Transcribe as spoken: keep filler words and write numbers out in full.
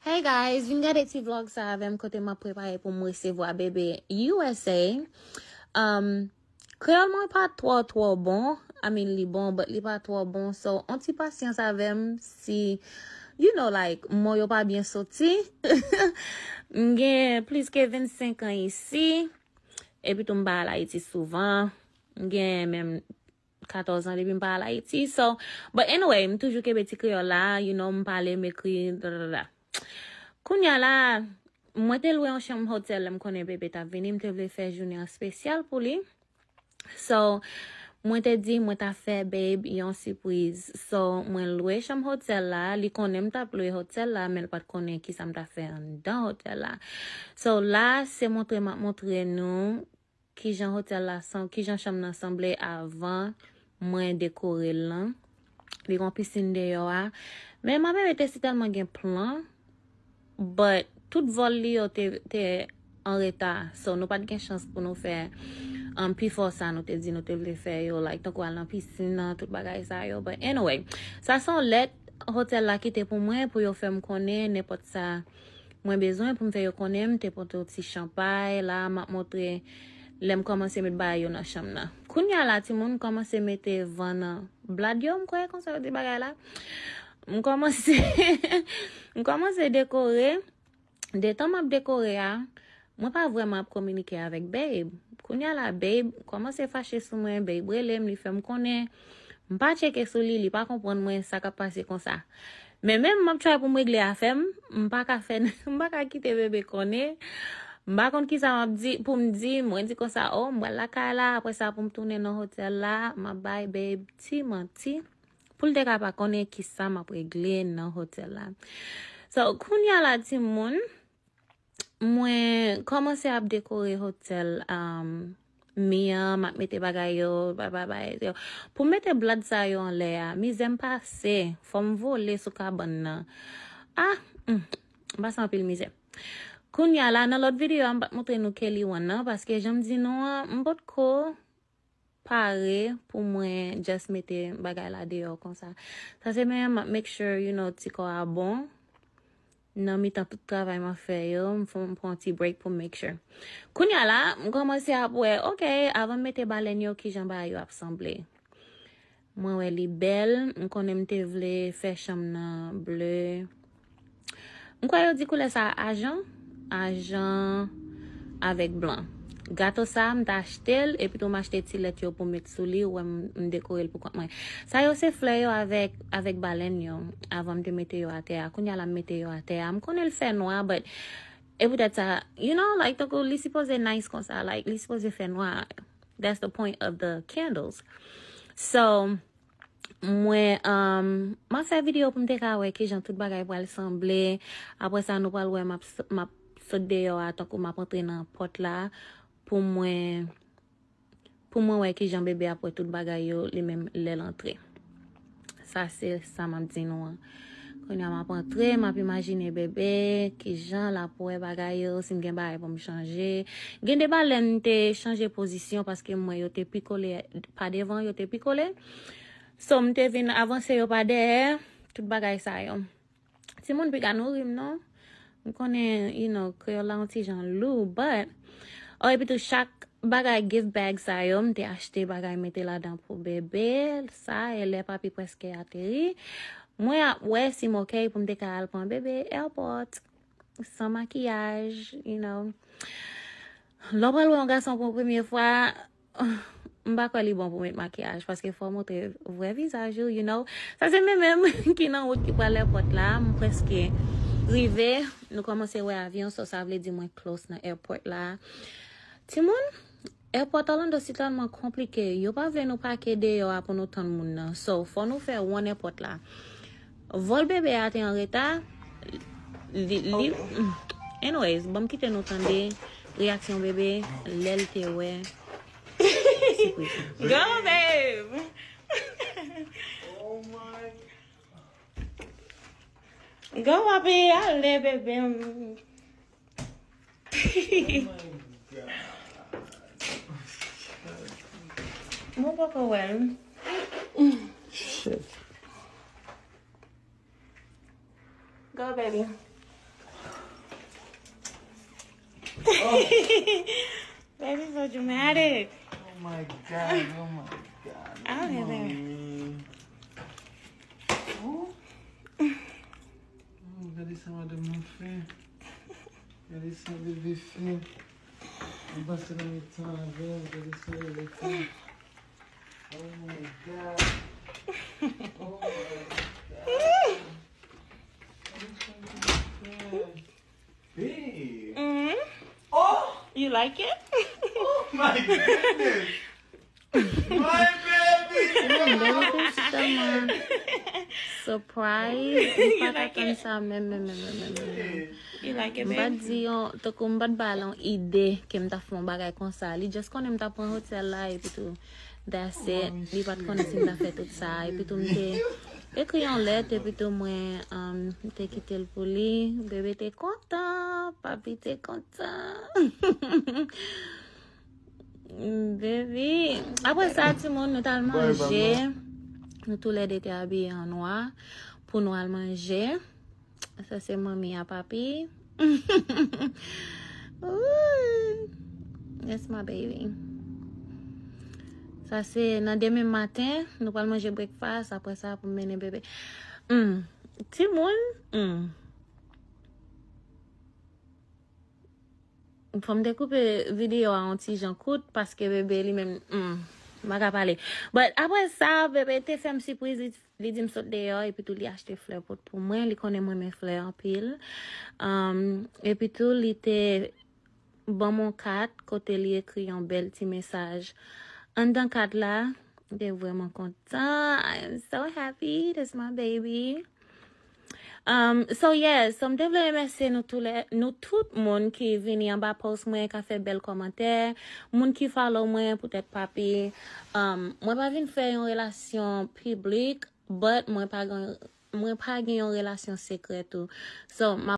Hey guys, vin gade ti vlog sa avè m kote m ap prepare pou m resevwa bebe U S A. Um, kreyòl mwen pa twò twò bon. I mean, li bon, but li pa twò bon. So, on ti pasyans avè m si, you know, like, mo yo pa byen soti. M gen plis ke vennsenk an isi. Epi tou m pa al Ayiti souvan. M gen menm katòz an depi m pa al Ayiti. So, but anyway, m toujou kenbe ti kreyòl la, you know, m pale, m ekri, da, da, da, da. Kounye a la, mwen te lwe yon chanm hotèl lè m konnen bebe t ap vini, m te vle fè jounen an espesyal pou li. So, mwen te di, mwen ta fè babe yon sipriz. So, mwen lwe chanm hotèl la, li konnen m t ap lwe hotèl la, men l pa t konnen kisa m ta fè anndan hotèl la. So, la, se montre m ap montre nou kijan hotèl la san, kijan chanm nan sanble avan mwen dekore l lan. Li gon pisin deyò a. Men mwen bebe te sitèlman gen plan, but tout vòl li yo te, te an reta. So, nou pa t gen chans pou nou fè um, pifò sa nou te di nou te vle fè yo, like, tankou al nan pisin nan, tout bagay sa yo. But anyway, sa se yon lèt hotèl la kite pou mwen, pou yo fè m konnen nenpòt sa mwen bezwen pou m fè yo konnen. M te pote yon ti chanpay la, m ap montre lè m kòmanse met bagay yo nan chanm nan. Kounye a la, timoun kòmanse mete van nan blad yo, m kwè konsa yo di bagay la. M kòmanse, m kòmanse dekore. Detan m ap dekore a, mwen pa vrèman ap kominike avèk babe. Kounye a la, babe kòmanse fache sou mwen, babe rele m, li fè m konnen. M pa tcheke sou li, li pa konprann mwen sa k ap pase konsa. Men menm m ap try pou m regle afè m, m pa ka fè, m pa ka kite bebe konnen. M pa konn kisa m ap di, pou m di, mwen di konsa, oh, m pral lakay la, apre sa pou m tounen nan hotèl la, m ap bay babe ti manti. Pou l te ka pa konnen kisa m ap regle nan hotèl la. So, kounye a la, timoun, mwen kòmanse ap dekore hotèl, um, mi an, m ap mete bagay yo, ba, ba, ba, yo. Pou m mete blad sa yo anlè a, mizè m pase, fò m vole sou kabann nan. Ah, hmm, m pase anpil mizè. Kounye a la, nan lòt videyo a, m pa t montre nou Kelly One nan, paske jan m di nou an, m potko pare pou mwen just mete bagay la deyò konsa. Sa se men m ap make sure, you know, ti kò a bon. Nan mitan tout travay m ap fè yo, m fè, m pran ti break pou m make sure. Kounye a la, m kòmanse ap wè, ok, avan m mete balèn yo, kijan bagay yo ap sanble. Mwen wè li bèl, m konnen m te vle fè chanm nan ble. M kwè yo di koulè sa ajan, ajan avèk blan. Gato sa, m t achte l, epi tou m achte ti lèt yo pou m met sou li, ou wè m, m dekore l pou kont mwen. Sa yo se flè yo avèk, avèk balèn yo, avan m te mete yo atè a. Kounye a la m mete yo atè a. M konnen l fè nwa, but e poutèt sa, you know, like, tankou li sipoze nice konsa, like, li sipoze fè nwa. That's the point of the candles. So, mwen, um, m ap fè videyo pou m te ka wè kijan tout bagay pral sanble. Apre sa, nou pral wè m ap s-, m ap sot deyò a, tankou m ap antre nan pòt la, pou mwen, pou mwen wè kijan bebe ap wè tout bagay yo, li menm lè l antre. Sa se sa m ap di nou an. Kounye a m ap antre, m ap imajine bebe, kijan l ap wè bagay yo, si m gen bagay pou m chanje. Gen de balèn m te chanje pozisyon paske m wè yo te pi kole, pa devan yo te pi kole. So, m te vin avanse yo pa dèyè, tout bagay sa yo. Timoun piga nouri m non. M konnen, you know, kreyòl la yon ti jan lou, but, oh, epi tou chak bagay gift bag sa yo, m te achte bagay mete ladan pou bebe, sa, e lè papi prèske ateri, mwen ap wè si m ok pou m te ka al pran bebe airport, san makiyaj, you know. Lè w pral wè yon gason pou premye fwa, m pa kwè li bon pou met makiyaj, paske fò w montre vrè vizaj ou, you know. Sa se men menm ki nan wout ki pral airport la, m prèske rive. Nou kòmanse wè avyon, so sa vle di mwen close nan airport la. Timoun, airport Orlando si tèlman konplike, yo pa vle nou pake deyò a pou nou tann moun nan. So, fò nou fè wonn airport la. Vòl bebe a te an reta. Li, li, anyways, ban m kite nou tande reyaksyon bebe lè l te wè sipriz lan. Go, babe! Go, papi, ale, bebe m. Mwen poko wè l. Shit. Go, baby. Baby, so dramatic. Oh my God, oh my God. I don't have that. Mommy. Oh. Oh, gade sa madanm nan fè. Gade sa bebe fè. Mwen pase nan mitan avè l, gade sa bebe fè. Oh my God. Oh my God. Gade sa bebe fè. Babe. Mm-hmm. Oh, You like it? Oh my goodness. My baby. Baby, tèlman surprise. M pa t atann sa menm, menm, menm, menm, menm, menm. You like it, M pa t babe? Di yon, tankou m pa t ba l yon ide ke m ta fè yon bagay konsa. Li just konnen m ta pran hotel la epi tou. That's it. Li pa t konnen si m ta fè tout sa. Epi tou m te ekri yon lèt epi tou mwen um, m te kite l pou li. Bebe te kontan, papi te kontan. Baby. Apre sa, timoun, nou t al manje. Nou toulède te abiye an nwa pou nou al manje. Sa se manmi a papi. Ooh, that's my baby. Sa se nan demen maten, nou pral manje breakfast, apre sa pou mennen bebe. Mm. Timoun, mm. Fò m te koupe videyo a yon ti jan kout paske bebe li menm, mm, m pa ka pale. But apre sa, bebe te fè m sipriz, li, li di m sot deyò epi tou li achte flè pot pou mwen, li konnen m renmen flè anpil. Um, epi tou li te ban m yon kat kote li ekri yon bèl ti mesaj. Anndan kat la, m te vrèman kontan. I am so happy. That's my baby. Um, so yes, so m te vle remèsye nou tou lè, nou tout moun ki vini anba post mwen, ka fè bèl kòmantè, moun ki follow mwen poutèt papi. Um, mwen pa vin fè yon relasyon piblik, but mwen pa gen mwen pa gen yon relasyon sekrè tou. So, m